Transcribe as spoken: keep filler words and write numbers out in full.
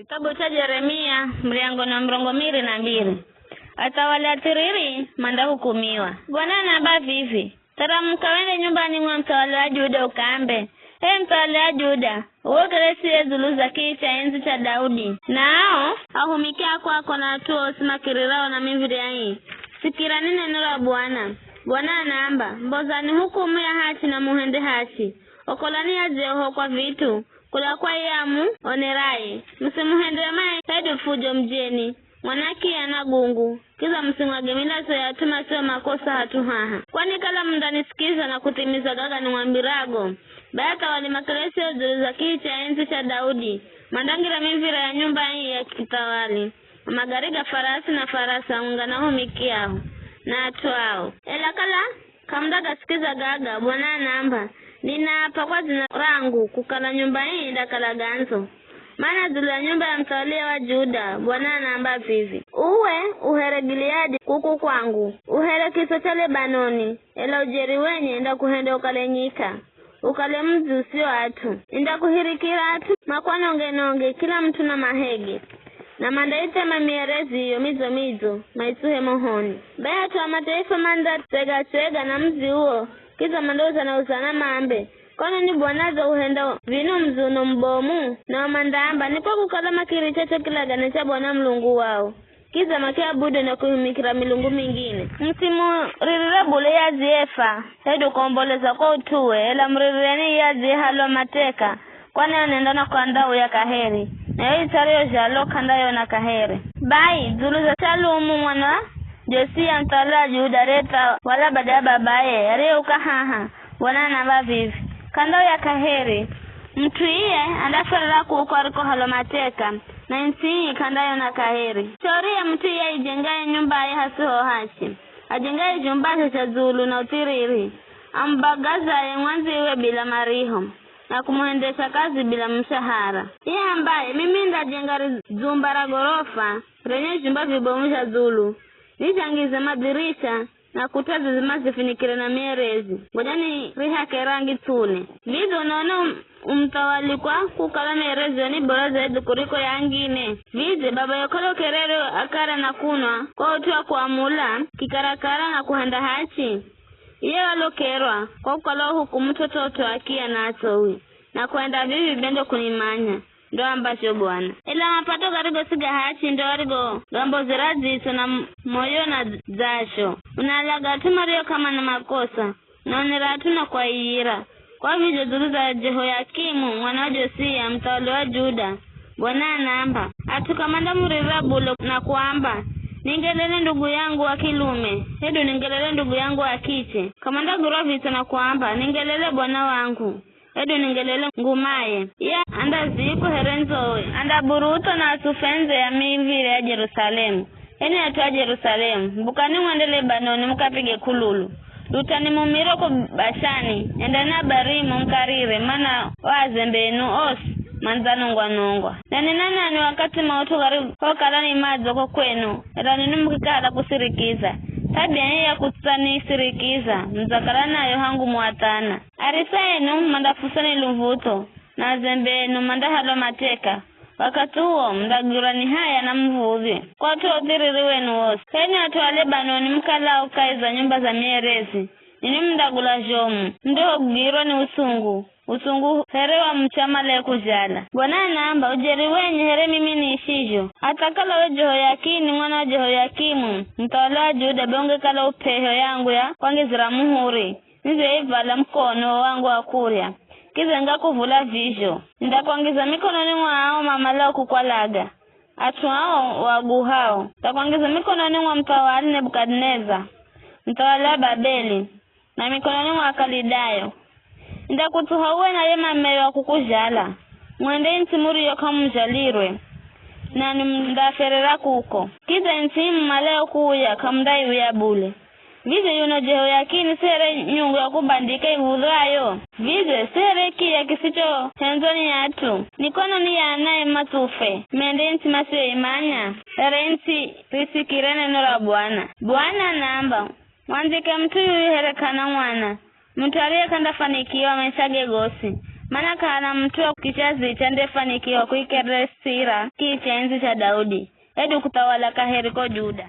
Kitabu cha Jeremia, muryango na murongo miri na mbiri. Athawali athiriri mandahukumiwa. Bwana anaamba vivi, "Tharamuka wende nyumbani mwa muthawali wa Juda ukaambe, 'Ee muthawali wa Juda, uwe ukelesiye dzulu za kii cha endzi cha Daudi.'" Na ao ahumiki a kwako na at'u osi makirirao na miv̱irya ii, sikirani neno ra Bwana. Bwana anaamba, "Mbozani hukumu ya hachi na muhende hachi. Okolani yadziohokwa vit'u, kula kwa iye amuoneraye. Musimuhendere mai hedu fujo mujeni, mwanakii ana gungu, kidza musimwage milatso ya at'u masio makosa hat'u haha. Kwani kala mundanisikiza na kuthimiza gaga nimwambirago, bai athawali makelesio dzulu za kii cha endzi cha Daudi mandangira miv̱ira ya nyumba ii ya kithawali, na magari ga farasi na farasi hamwenga na ahumiki ao, na at'u ao. Ela kala k'amundagasikiza gaga, Bwana anaamba, ninaapa kwa dzina rangu kukala nyumba ii indakala gandzo. Mana dzulu ya nyumba ya muthawali wa Juda, Bwana anaamba vivi, 'Uwe u here Giliadi kuku kwangu, u here kitso cha Lebanoni, ela ujeri wenye ndakuhenda ukale nyika, ukale mudzi usio at'u. Nindakuhirikira at'u makwanonge-nonge, kila mut'u na mahege, na mandaithema mierezi iyo midzo-midzo, maitsuhe mohoni. Bai at'u a mataifa mandatsega-tsega na mudzi uwo, kidza mandauzana-uzana maambe, 'Kwanoni Bwana adzauhenda vino mudzi uno mubomu?' Nao mandaamba, 'Ni kwa kukala makiricha cho kilagane cha Bwana Mulungu wao, kidza makiabudu na kuhumikira milungu mingine.' Musimuririre bule ye adziefa, hedu kuomboleza kwa ut'uwe, ela muririreni iye adziehalwa mateka, kwani anenda na kwandauya kaheri, na yo its'i ariyozhalwa k'andayona kaheri." Bai dzulu za Shalumu mwana wa Josia muthawali wa Juda, ariyethawala bada ya babaye, ariyeuka haha, Bwana anaamba vivi, "K'andauya kaheri. Mut'u iye andafwerera kuko arikohalwa mateka, na its'i ii k'andayona kaheri. Shauri ye mut'u iye aijengaye nyumbaye hasiho hachi, ajengaye jumbahe cha dzulu na uthiriri, amubagazaye mwandziwe bila mariho, na kumuhendesha kazi bila mushahara. Iye ambaye, 'Mimi nindajenga ri-, dzumba ra gorofa, renye vyumba vibomu zha dzulu, nizhangize madirisha, na kuta zizima zifinikire na mierezi. Ngoja nirihake rangi ts'une.' Vidze unaona um-, umuthawali kwa kukala mierezi yo ni bora zaidi kuriko ya angine? Vidze babayo k'alokererwe akara na kunwa kwa ut'u wa kuamula kikarakara na kuhenda hachi? Iye walokerwa kwa kukala uhukumu t'ot'ot'o akiya na atsowi, na kuhenda vivi be ndo kunimanya, ndo ambazho Bwana. Ela mapato garigo si ga hachi ndo arigo gambozera dzitso na m-, moyo na dz-, dzasho. Unaalaga at'u mario k'amana makosa, unaonera at'u na kuaiyira. Kwa vizho dzulu za Jehoyakimu mwana wa Josia, muthawali wa Juda, Bwana anaamba, at'u k'amandamuririra bule na kuamba, 'Ningelele ndugu yangu wa kilume, hedu ningelele ndugu yangu wa kiche.' K'amandagwirwa vitso na kuamba, 'Ningelele bwana wangu, hedu ningelele ngumaye.' Iye andazikwa here ndzowe, andaburutwa na atsufwe ndze ya miviri ya Jerusalemu. Enye at'u a Jerusalemu, mbukani mwende Lebanoni mukapige k'ululu. Lutani mumiro ko Bashani, endani Abarimu mukarire, mana o azembe enu osi mandzanongwa-nongwa. Na nena nanwi wakathi maut'u garigokala ni madzo ko kwenu, ela ninwi mukikala kusirikiza. Thabianyi ya kutsanisirikiza mudzakala nayo hangu mu athana. Arisa enu mandafuswa ni luv̱utho, na azembe enu mandahalwa mateka. Wakathi uwo mundagwirwa ni haya na muv̱udhywe kwa ut'u wa uthiriri wenu wosi. H'enwi at'u a Lebanoni mukalao kahi za nyumba za mierezi, ninwi mundagula zhomu, mundohogwirwa ni usungu, usungu here wa muche amalaye kuzhala. Bwana anaamba, ujeri wenye here mimi niishizho, hatha kala we Jehoyakini mwana wa Jehoyakimu, muthawali wa Juda, be ungekala up'ehe yangu ya kwangizira muhuri, nizhoivala mukono wangu wa kurya, kidza ngakuv̱ula vizho. Nindakwangiza mikononi mwa ao mamalao kukwalaga, at'u ao waguhao. Nindakwangiza mikononi mwa muthawali Nebukadineza, muthawali wa Babeli, na mikononi mwa Akalidayo. Nindakutsuha uwe na ye mameyo wa kukuzhala, mwende ntsi muriyo k'amuzhalirwe, nanwi mundafwerera kuko. Kidza ntsi ii mumalayo kuuya k'amundaiuya bule. Vidze yuno Jehoyakini si here nyungu ya kubandika iv̱udhwayo? Vidze si here kiya kisichohendzwa ni at'u? Ni kononi ya anaye matsufe, mende ntsi masiyoimanya, here ntsi risikire neno ra Bwana. Bwana anaamba, "Mwandzike mut'u yuyu here k'ana mwana, mut'u ariye k'andafanikiwa maishage gosi, mana k'ahana mut'u wa kichazicha nde fanikiwa kuikerere sira kii cha endzi cha Daudi, hedu kuthawala kaheri ko Juda.